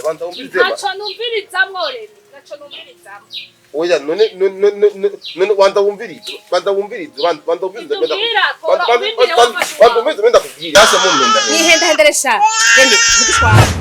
Banza wumvirize. Ntaco numvirizamwo Remi, ntaco numvirizamwo. Oya, none none banza wumvirize, banza wumvirize, banza wumvirize. Ivyo umbwira kora ubimbwire wafashe Banza wumvirize, wenda kubwira. Yase mumpenda. Nihendahenderesha Remi, ntidutware.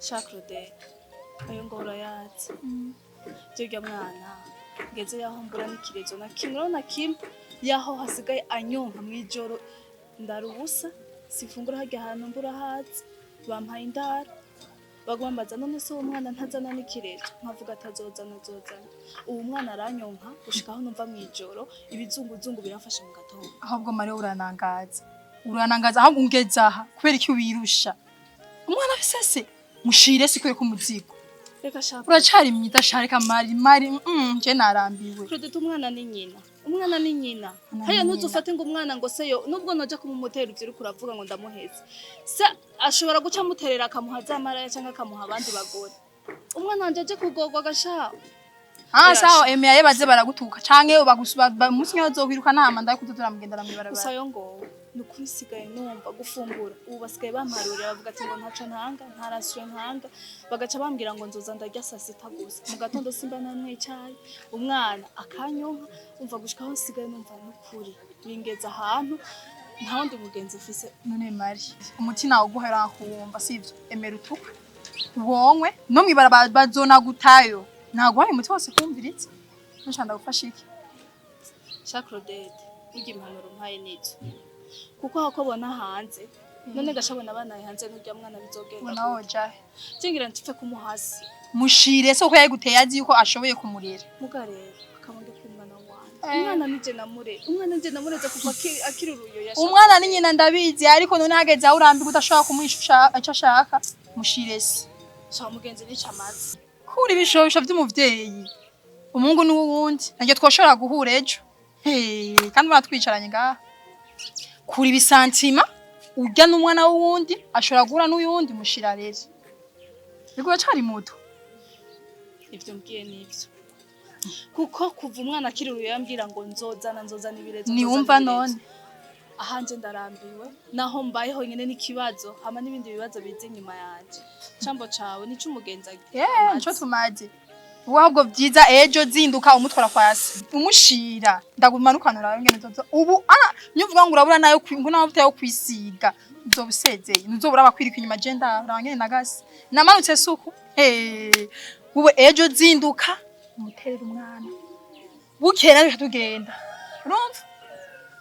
Sha Claudette, ayo ngo urayazi. Vyurya mwana ngeze yaho mbura n'ikirezo na kimwe, urabona kimwe yaho hasigaye anyonka mw'ijoro, ndara ubusa, sifungura harya hantu mbura hazi, bampaye indaro, baguma bambaza none se uwo mwana ntazana n'ikirezo, nkavuga atazozana azozana. Uwo mwana aranyonka gushika aho numva mw'ijoro ibizunguzungu biramfashe mu gatondo. Ahubwo Mariya, uranangaza, uranangaza. Ahubwo ungeze aha kubera iki wirusha umwana afise se? Mushire si kubera ko umuzigo. Reka sha. Uracari mwiza sha, reka Mari, Mari, je narambiwe. Claudette, umwana ni nyina, umwana ni nyina. Umwana Haya ni ntuzufate ngo umwana ngo seyo, nubwo noja kumumutera ivyo uriko uravuga ngo ndamuheze, se ashobora guca amuterera akamuha za maraya canke akamuha abandi bagore. Umwana wanje aje kugorwa agasha. Ah, sawa, emeye baze baragutuka canke bagusuba umunsi nyawo uzokwiruka nama ndakututura mugendera Gusa mw'ibarabara. Yo ngo ni ukuri sigaye numva gufungura, ubu basigaye bamparurira, bavuga ati ngo ntaco ntanga, nta ration ntanga, bagaca bambwira ngo nzoza ndarya saa sita gusa, mu gatondo simba nanyweye icayi, umwana akanyonka, umva gushika aho nsigaye numva n'ukuri bingeza ahantu nta wundi mugenzi mfise. None Mari, umuti nawo guhera kuwumva sivyo? Emera utukwe wonywe no mw'ibarabara bazonagutayo, naguhaye umuti wose kumviritse ntuca ndagufasha iki? Sha Claudette, burya impanuro mpaye nizo, kuko aho ko bona hanze none gashabona abana hanze n'urya mwana bizogenda Ubona wojahe? Cingira ntipfe kumuhasi. Mushire se, uko yayiguteye azi yuko ashoboye kumurera. Muga rero akabonge k'umwana wanje, umwana nije namure, umwana nije namureze kuva akiri uruyoya. Umwana ni nyina, ndabizi, ariko none hageze aho urambirwa udashobora kumwisha icyo ashaka, mushire se. Sha mugenzi, nica amazi. Kura ibishobisho vy'umuvyeyi, umuhungu n'uwundi nanjye twoshobora guhura ejo. Hey, kandi ubona twicaranye ngaha, kura ibisantima, urya n'umwana w'uwundi ashobora guhura n'uyundi, mushira rero, ariko uracari muto. Ivyo mbwiye nivyo, kuko kuva umwana akiri uruyoya ambwira ngo nzozana, nzozana ibirezo, nzozana Niwumva ibirezo. none? Ahanje ndarambiwe, naho mbayeho nyene n'ikibazo, hama n'ibindi bibazo biza inyuma yanje. Cambo cawe nico umugenzi Yeah, nico tumaze ubu. Ahubwo vyiza ejo zinduka umutwara kwasi umushira, ndagumanukana urabe ngene uzoza ubu. Ana nyuvuga ngo urabura nayo ngo nawe yo kwisiga, uzoba usezeye, ntuzobura abakwirika inyuma. Je ndaba ngene nagasi namanutse suku. Hey, ubu ejo zinduka umuterera umwana, bukera reka tugenda, urumva?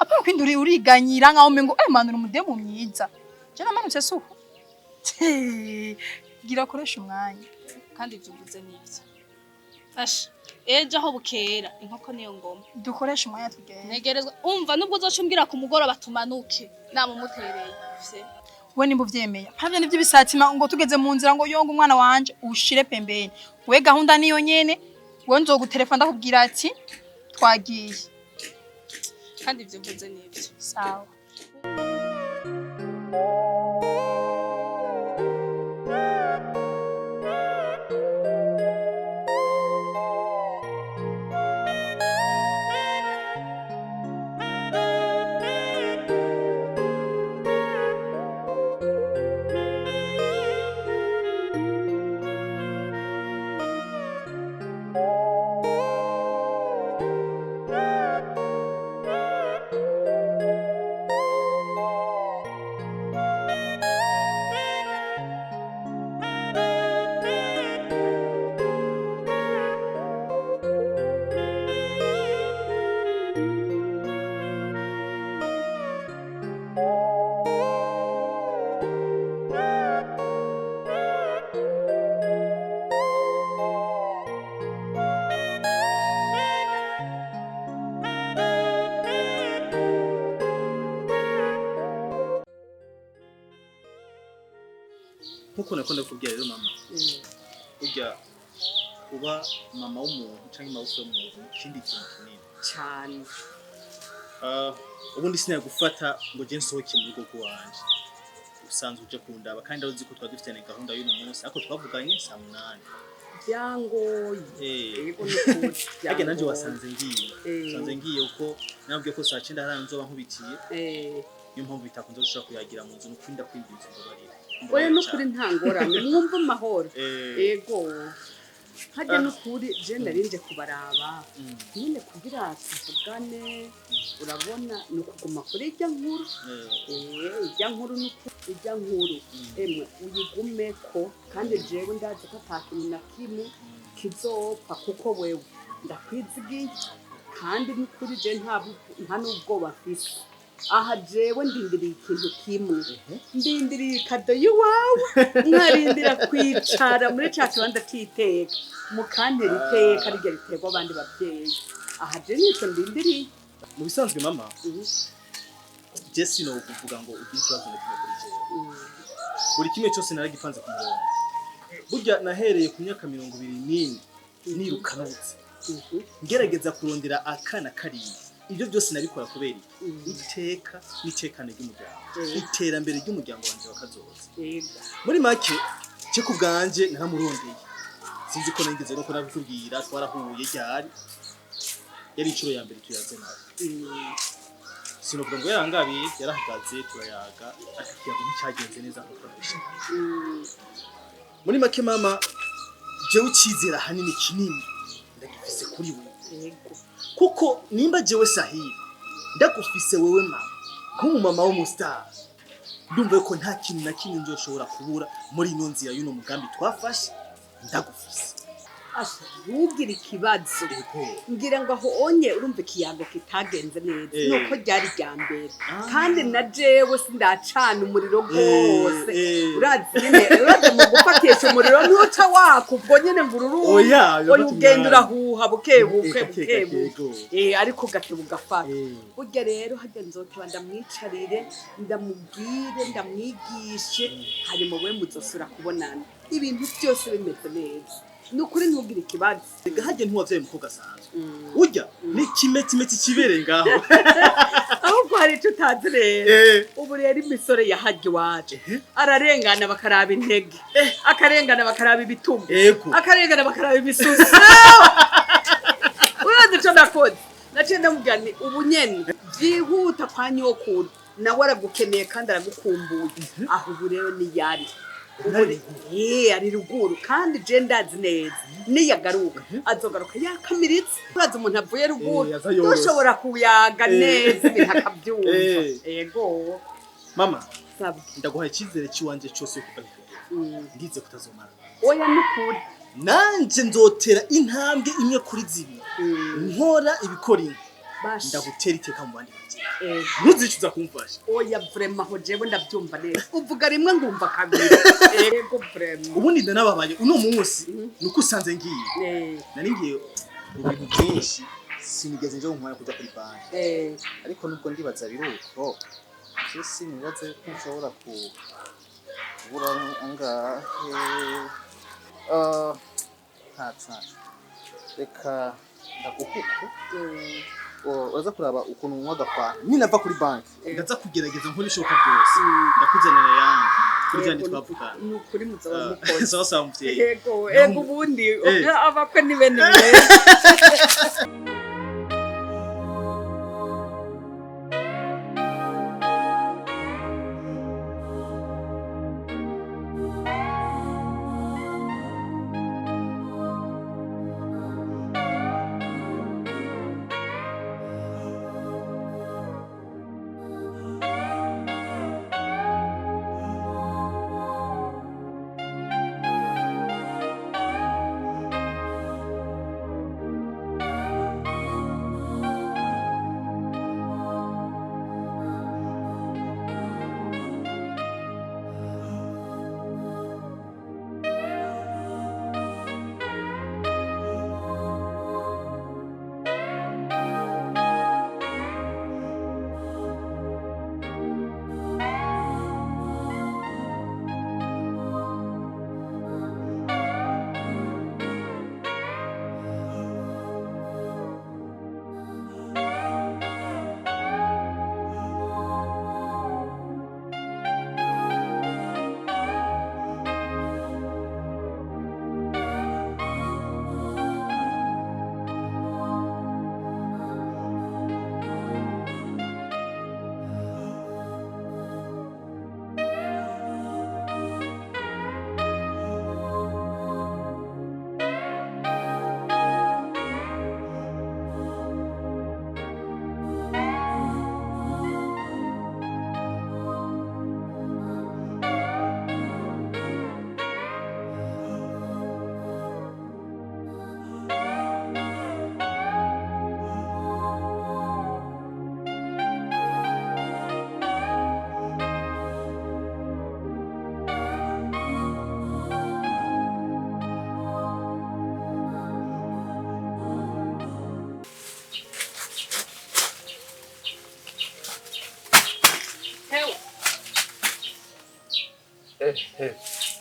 Apana kwindi uri uriganyira nkaho umengo eh manura umudemu mwiza. Je namanutse suku. Gira koresha umwanya. Kandi ivyo uvuze nivyo. Asha, ejo aho bukera inkoko niyo ngoma. Dukoresha umwanya tugenda. Ntegerezwa, umva, nubwo uzoca umbwira ku mugoroba tumanuke namumutereye vye. We nimba uvyemeye, mpavyo nivyo bisatima ngo tugeze mu nzira ngo yonga umwana wanje, ushire pembeni. We gahunda niyo nyene, we nzogutelefona ndakubwira ati twagiye. Kandi ivyo uvuze nivyo. Sawa. Nkuko nakunda kubwira rero mama, burya kuba mama w'umuntu cyangwa mabukwe w'umuntu ni ikindi kintu kinini. Cyane. Ah, ubundi sinagufata ngo je nsohoke mu rugo rwanje, usanzwe uje kundaba kandi uzi ko twari dufitanye gahunda y'uno munsi, ariko twavuganye saa 8. Byangoye. Eh. Yego, nukuri. Harya nanje Byangoye. wasanze ngiye. Wasanze ngiye uko nabwiye ko saa 9 hari ahantu nzoba nkubitiye. Niyo mpamvu bitakunze gushobora kuyagira mu nzu, nukuri ndakwinginze, mbabarira. Oya, nukuri nta ngorane, mwumva amahoro. Eh. Ego, harya nukuri je narinje kubaraba nyine kugira tuvugane. Urabona ni ukuguma kuri irya nkuru. Irya nkuru, nuku irya nkuru, emwe uyigumeko, kandi jewe ndazi ko ata kintu na kimwe kizopfa, kuko wewe ndakwizigiye, kandi nukuri je nta n'ubwoba mfise. Aha jewe ndindiriye ikintu kimwe, ndindiriye ikado y'iwawe, nkarindira kwicara muri ca kibanza c'iteka, mukantera iteka rirya riterwa abandi bavyeyi. Aha je nico ndindiriye. Mu bisanzwe mama, je sino kuvuga ngo ugire ikibazo na kimwe kuri jewe. Buri kimwe cyose naragipanze ku murongo. Burya nahereye ku myaka 24 nirukanutse, ngerageza kurondera akana kariya. Ibyo byose nabikora kubera iki? Iteka n'itekane ry'umuryango, iterambere ry'umuryango wanje wa kazoza. Muri make, je ku bwanje naramurondeye. Sinzi ko nigeze no kunabikubwira, twarahuye ryari, yari inshuro ya mbere tuyaze nawe. Sinovuga ngo yarangabiye, yarahagaze turayaga, ariko ikiyago nticyagenze neza nkuko nabishaka. Muri make mama, jewe icyizere ahanini kinini ndagifise kuri wewe, kuko nimba jewe Sahiri ndagufise wewe mama, nk'umumama w'umustar, ndumva ko nta kintu na kimwe nzoshobora kubura muri ino nzira y'uno mugambi twafashe ndagufise. Asha, ntugire ikibazo. Ngira ngo aho onye urumva ikiyago kitagenze neza, nuko ryari rya mbere, kandi na jewe sindacana umuriro rwose. Urazi nyene, urazi mu gufatisha umuriro ntuca waka ubwo nyene ngo ururumve. Oya, oya, ugenda urahuha buke buke, gake, buke gake, buke. Ego. Ariko gake bugafata. Burya rero harya nzoteba ndamwicarire, ndamubwire, ndamwigishe, hanyuma we muzosura kubonana ibintu byose bimeze neza. Ni ukuri ntugire ikibazo. Rega harya ntiwavyaye umukobwa asanzwe, urya ni kimetimeti kibereye ngaho. Ahubwo hari icyo utazi rero. Ubu rero imisore yaharya iwacu ararengana bakaraba intege, akarengana bakaraba ibitugu, akarengana bakaraba ibisusu. Urazi icyo nakoze? Naciye ndamubwira nti ubu nyene byihuta kwa nyokuru, nawe aragukeneye kandi aragukumbuye. Aho ubu rero niyari ari ruguru, kandi je ndazi neza niyagaruka azogaruka yakamiritse. Urazi umuntu avuye ruguru Eh, aza yoroshe. ntushobora kuyaga neza ibintu akabyumva. Ego. Mama, Sabwe. ndaguhaye icyizere cy'iwanje cyose yo kuva kikagera, ndize kutazomara. Oya, nukuri. Nanje nzotera intambwe imwe kuri zibiri, nkora ibikora inka. Basha. Ndagutera iteka mu bandi bavyeyi, ntuzicuza kumfasha. Oya, vraiment aho jewe ndabyumva neza, uvuga rimwe ngumva kabiri. Ego, vraiment. Ubundi ndanababaye uno munsi nuko usanze ngiye. Nari ngiye mu bintu byinshi, sinigeze nje nkwaya kuja kuri banki. Ariko nubwo ndibaza biruko, je sinibaza yuko nshobora kubura angahe. Ah, ntaco ntaco, reka ndaguhuku. Uraza kuraba ukuntu unywa agafanta ninava kuri banki, ndaza kugerageza nkora ibishoboka byose, ndakuzanira yandi kuri byandi twavugana. Ni ukuri muzaba mukoze. Sawa sawa muvyeyi. Ego, ego, ubundi abakwe ni bene mwe.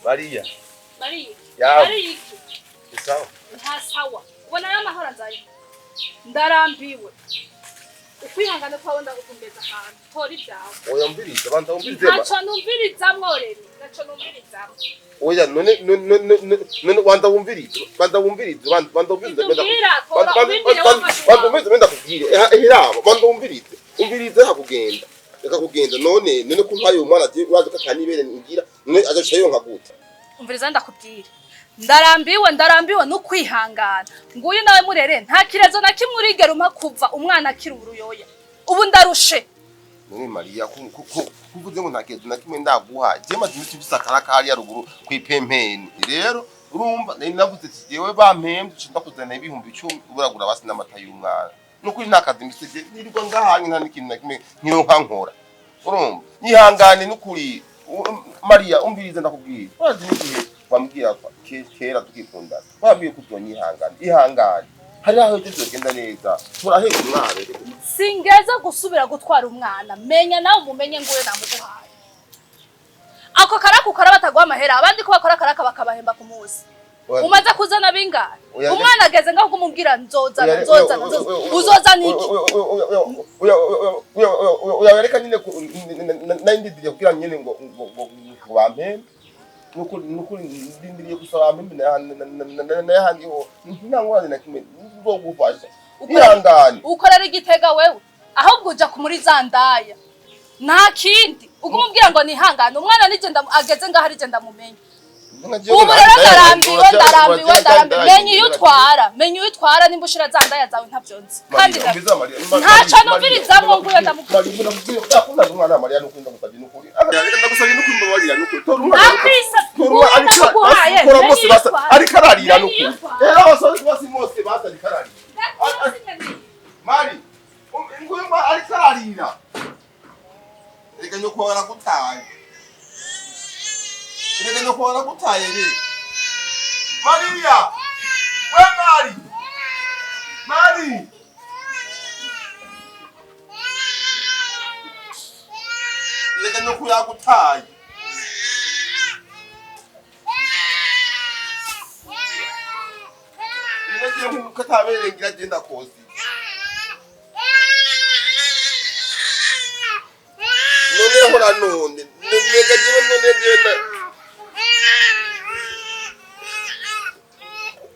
Maria. Maria. Ya. Maria. Sawa. Nta sawa. Ubona ayo mahoro nzayo. Ndarambiwe. Ukwihangana kwawe ndagutumbeza ahantu. Tora ibyawe. Oya mviriza, banza umvirize. Ntaco numvirizamwo rero. Ntaco numvirizamwo. Oya none none banza wumvirize, banza wumvirize, banza wumvirize. Banza wumvirize ndakubwire. Ehirabo, banza wumvirize. Umvirize hakugenda. Reka kugenda none none ko mpaye umwana ati uraje katanibere ngira none aje yonka gute. Umviriza ndakubwire. Ndarambiwe ndarambiwe no kwihangana. Nguyu nawe murere nta kirezo na kimwe urigera umpa kuva umwana akiri uruyoya. Ubu ndarushe. None Maria kuvuze ngo nta kirezo na kimwe ndaguha. Je maze imisi mfise akaraka hariya ruguru kwipempeni. Rero urumva nari navuze ati jewe bampembye ndakuzana 10,000 uragura basi n'amata y'umwana. Nukuri nta kazi mfise nirirwa ngahanye nta n'ikintu na kimwe nkironka nkora. Urumva nihangane nukuri Maria umvirize ndakubwira. Urazi n'igihe wambwira kera tukikundana wambwiye ko uzonyihangana ihangane hari aho tuzogenda neza turaheka umwana. Singeza gusubira gutwara umwana menya nawe umumenye nguye namuguhaye ako karaka ukora bataguha amahera abandi ko bakora karaka bakabahemba ku munsi umaze kuzana bingahe umwana ageze ngaho kumubwira nzozana nzozana uzozana iki oya reka nyine nayindidiriye kugira nyine ngo ngo bampembe nukuri ndindiriye gusaba mpembe nayahandi ho nta ngorane na kimwe nzogufasha ihangane ukorera igitega wewe ahubwo uja kumuri za ndaya nta kindi ugumubwira ngo nihangane umwana nigenda ageze ngaho arije ndamumenye ubu rero ndarambiwe ndarambiwe ndarambiwe menya iyo utwara menya iyo utwara nimba ushira za ndaya zawe ntavyo nzi kandi ntaco numvirizamwo nguyo ndamukunda Maria! We Mari! Mari! Reka nyoko yagutaye. Ninagiye nk'uko atabereye ngira agenda kosi. None hora none. Nega jewe none genda.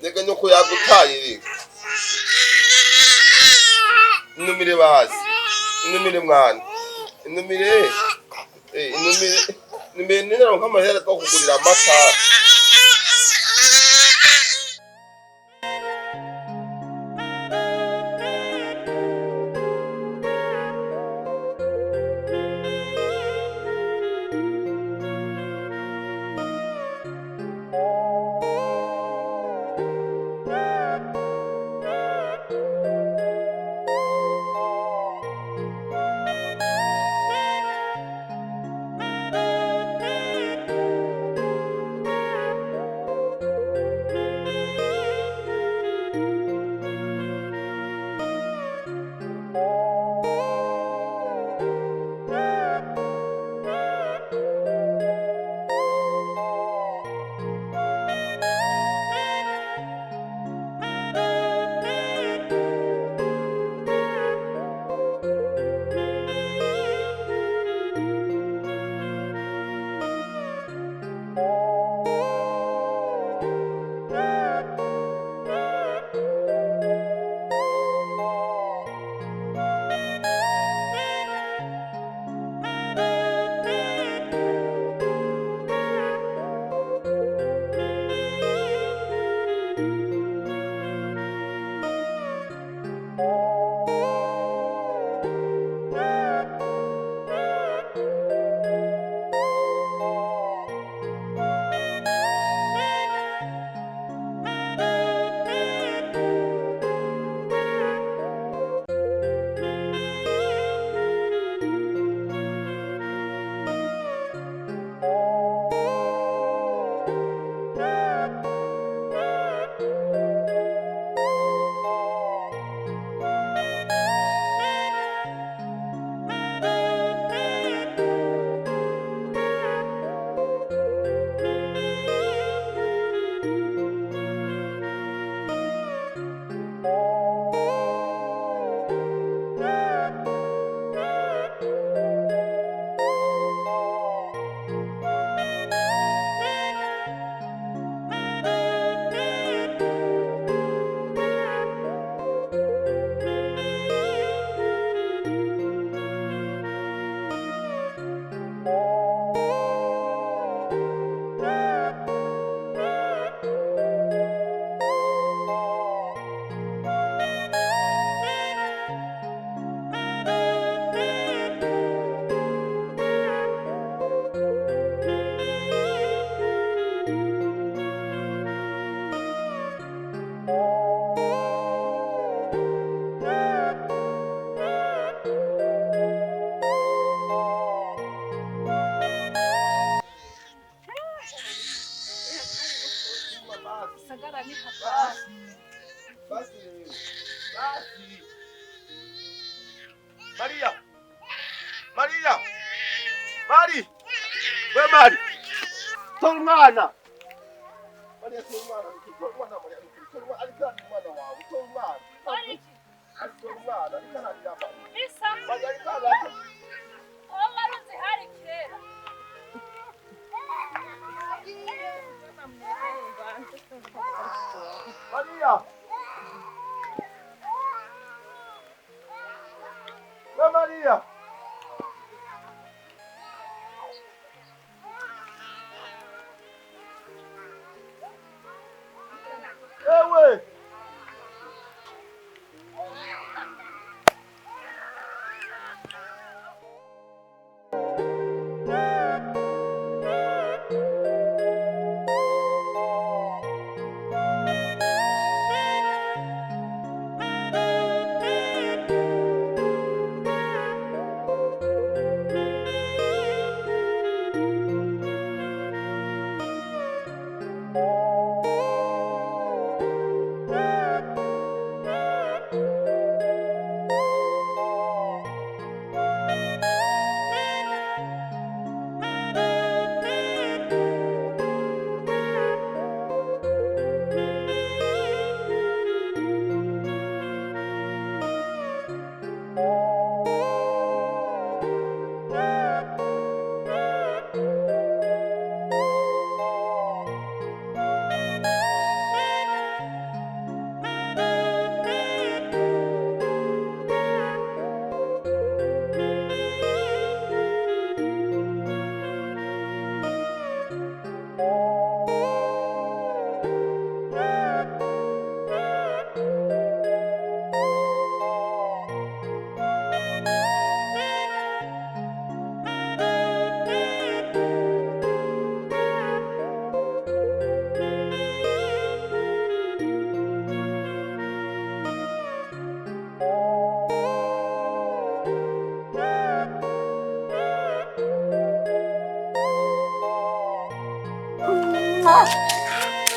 Reka nyoko yagutaye reka. Inumire bazi. Inumire mwana. Inumire. Inumire. Inumire ninaronka amahera twakugurira amata. gisagara ni hatari. Basi rero. Basi. Maria. Maria. Mari. We Mari. Tora umwana. Maria tora umwana. Tora umwana Maria. Tora umwana. Ariko ararira umwana wawe. Tora umwana. Tora umwana. Ariko ararira Maria. Bisa Maria ariko ararira. aho waruzi hari kera. Maria. We Maria. Ewe.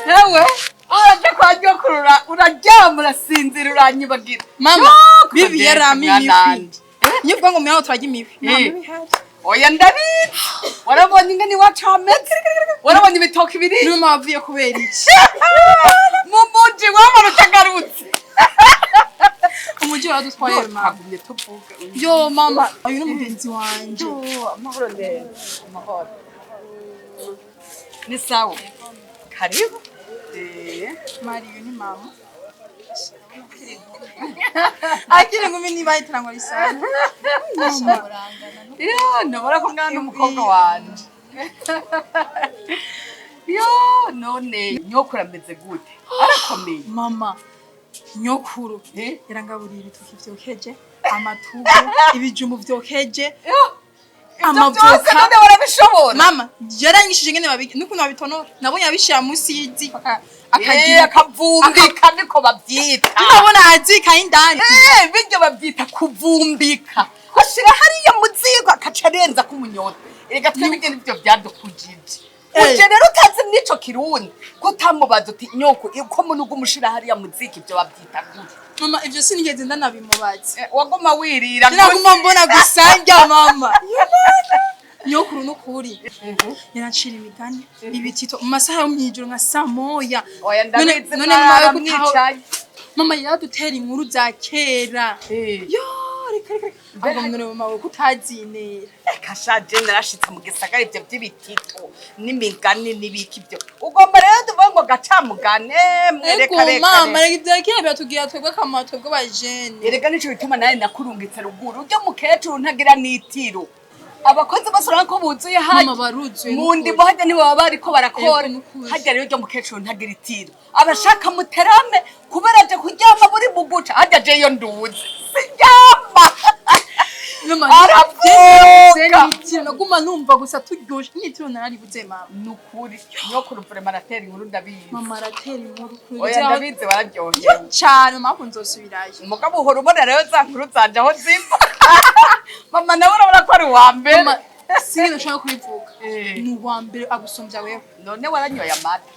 Ewe uraje kwa nyokurura uraryama urasinzira uranyibagira. Mama, bibi Claudette, yarami mwana imifi. wanje. Iyo uvuga ngo mwana turajya imifi. Nta Eh. mibi ihari. Oya ndabizi, warabonye ingene iwacu hameze, warabonye ibitoki biri Niyo mama wavuye kubera iki? mu muji wamara utagarutse. Umuji waradutwaye mama. Twagumye tuvuga. Yo mama, uyu ni mugenzi wanje. Amahoro neza, amahoro ni sawa, karibu. Eh. Mari uyu ni mama. Akiri inkumi niba yitirangwa risana. Yo, ndabona ko mwana n'umukobwa wanje. Yo, none nyokuru ameze gute? Arakomeye. Mama, nyokuru Eh? yarangaburiye ibitoki vyokeje, amatugu, ibijumbu vyokeje, Ivyo byose amavoka. none warabishobora? Mama, yaranyishije ngene babi nukuntu babitonora. Nabonye abishira munsi y'iziko Eh, akagira akavumbika niko bavyita. Nabona azika indani. Eh, biryo bavyita kuvumbika. Ashira hariya mu ziko akaca arenza k'umunyota. Erega twebwe nivyo vyadukujije. Eh. Uje rero utazi n'ico kirundi, ko utamubaza uti nyoko uko munuga umushira hariya mu ziko ivyo bavyita gute? Mama, ivyo sinigeze ndanabimubaza. Eh, waguma wirira. Naguma mbona gusa njya mama. Nyokuru nukuri. Yaracira imigani, ibitito mu masaha yo mwijoro nka saa moya. Oya ndabizi, None mama yo gutaho mwicaye. Mama yaradutera inkuru za kera. Yo, reka reka. Ahubwo none mama we kutazinera. Reka sha je narashitse mu gisagara ivyo vy'ibitito n'imigani n'ibiki ivyo. Ugomba rero tuvuge ngo gacamugane Ego mwereka reka. mama, reka ibya kera biratubwira twebwe akamaro twebwe abajene. Erega nico bituma nawe nakurungitse ruguru. Urya mukecuru ntagira n'itiro. Abakozi bose urabona ko buzuye hajya. Mama baruzuye. Mu ndimo hajya ntibaba bariko barakora. Ego, nukuri. Hajya rero urya mukecuru ntagira itiro. Abashaka muterame kubera aje kuryama buri muguca. Hajya jeyo nduze. Siryama. Mama, Aravuga. nitiro naguma numva gusa turyoshe nitiro nararibuze mama. Nukuri nyokuru vraiment aratera inkuru ndabizi. Mama aratera inkuru kuri Oya ndabizi wararyohewe. cyane mama ahubwo nzosubirayo. Umugabo uhora ubona rero za nkuru zanje aho ziva. Mama nawe urabona ko ari uwa mbere. Mama sinigeze nshaka kubivuga. Eh. Ni uwa mbere agusumbya wewe. None waranyoye amata.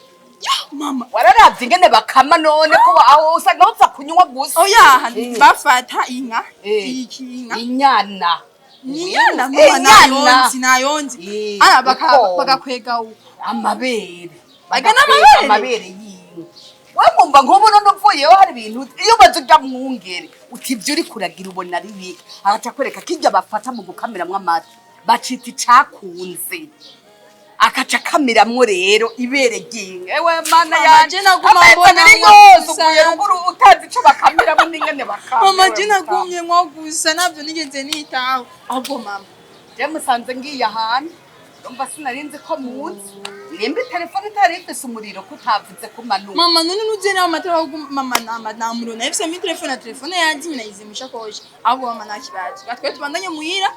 Mama, Wararavye ingene bakama none ko aho usanga bapfa kunywa gusa. Oya, bafata inka, Eh. iki inka. Inyana. Inyana, Eh, mama, inyana. nayonzi, nayonzi. Eh, Ara baka uko. bagakwega uko. Amabere. Baga Bagakwega n'amabere? Amabere y'inka. We mwumva nk'ubu none uvuyeho hari ibintu iyo umaze urya mwungere uti ibyo uri kuragira ubona ari bike, agaca akwereka kirya bafata mu gukamiramwo amata bacita icakunze, akaca akamiramwo rero ibere ry'inka. Ewe mana Mama, yanje, je naguma amezi mbona abiri nko yose gusa. uvuye ruguru utazi ico bakamiramwo n'ingene bakama. Mama, Ewe je mutama. nagumye nko gusa, navyo nigeze nitaho. Ahubwo mama, Je musanze ngiye ahantu umva sinarinzi ko muzi, nimba telefone itari ifise umuriro ko utavuze ko umanuka. Mama, none nuze nawe amatara ahubwo mama nta muriro nahise muri telefone na telefone yanjye nayize mu ishakoshi. Ahubwo mama, nta kibazo. Twe tubandanye muhira,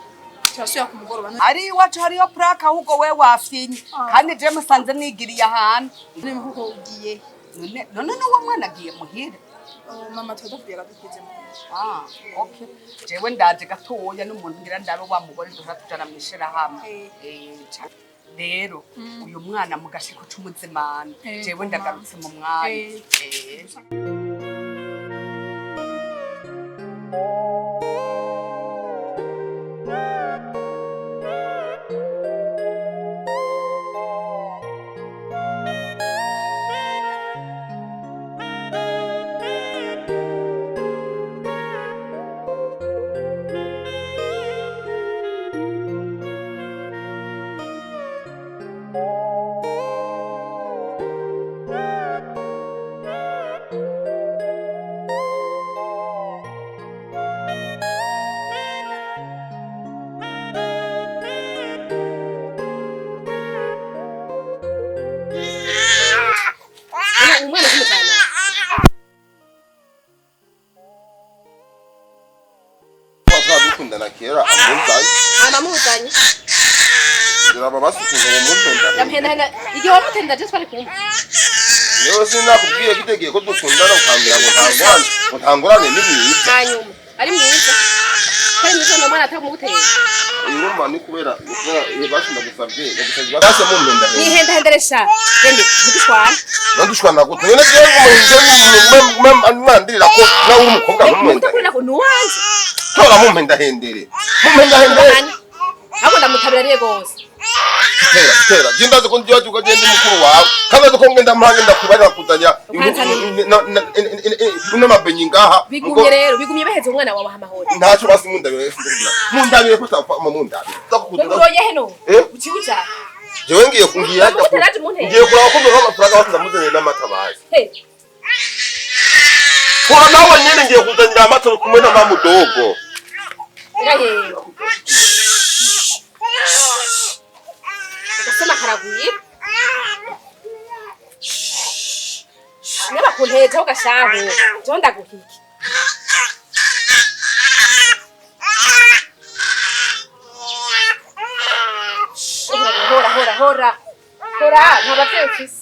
turasubira ku mugoroba. Ari iwacu hariyo plaque, ahubwo we wafyinye. Ah. Kandi je musanze nigiriye ahantu. None kuko ugiye? None n'uwo mwana agiye muhira. Oh, mama, tuba dukwize muhira. Ah, okay, jewe ndaje gatoya n'umuntu ngira ndabe wa mugore duhora tujana mw'ishirahamwe. Eh. Eh, rero uyu mwana mu gashiko c'umuzimana. Eh, Jewe mama. ndagarutse mu mwanya. Eh. Eh. Umwana kumujyana. Twaba dukundana kera amuzanye. Amamuzanye. Ziraba basukunze ngo mumpenda. Yamuhendahenda igihe wamutenda, je twari kumwe. Yewe, sinakubwiye bitegeye ko dukundana ukambwira ngo ntangorane, ngo ntangorane, ni mwiza. Hanyuma ari mwiza, ko ari mwiza, nomwana atamuguteye. Urumva ni kubera iyo basi ndagusabye basi mumpenda. Nihendahenderesha gende ntidushwana. Nadushwana gute none? Jewe ngo mwandirira ko nawe uri umukobwa mumpenda. Mutakurira ko nuwanje. Tora mumpendahendere, mumpendahendere. Ahubwo ndamutabira ariye gose. Tera tera, je ndazi ko ndiyo ugenda mukuru wawe, kandi azi ko ngenda mpanga ndakubarira kuzanya n'amabenyi ngaha. Bigumye rero, bigumye, baheze umwana wawe amahoro. Ntacyo, basi mundabire, mundabire ko utapfa mundabire. Uroye heno. Eh? Ucibuja. Jewe ngiye ngiye hajya Ndamutera muntera. Ngiye kuraba ko ndonka amafaranga, basi ndamuzanire n'amata bazi. He. Kora nawe nyene, ngiye kuzanira amata kumwe na mamudogo. Rega yewe. Agasema karagwira. Niba kuntejeho gashahu, jewe ndaguhiki. Hora hora hora. Hora, nta bavyeyi ufise.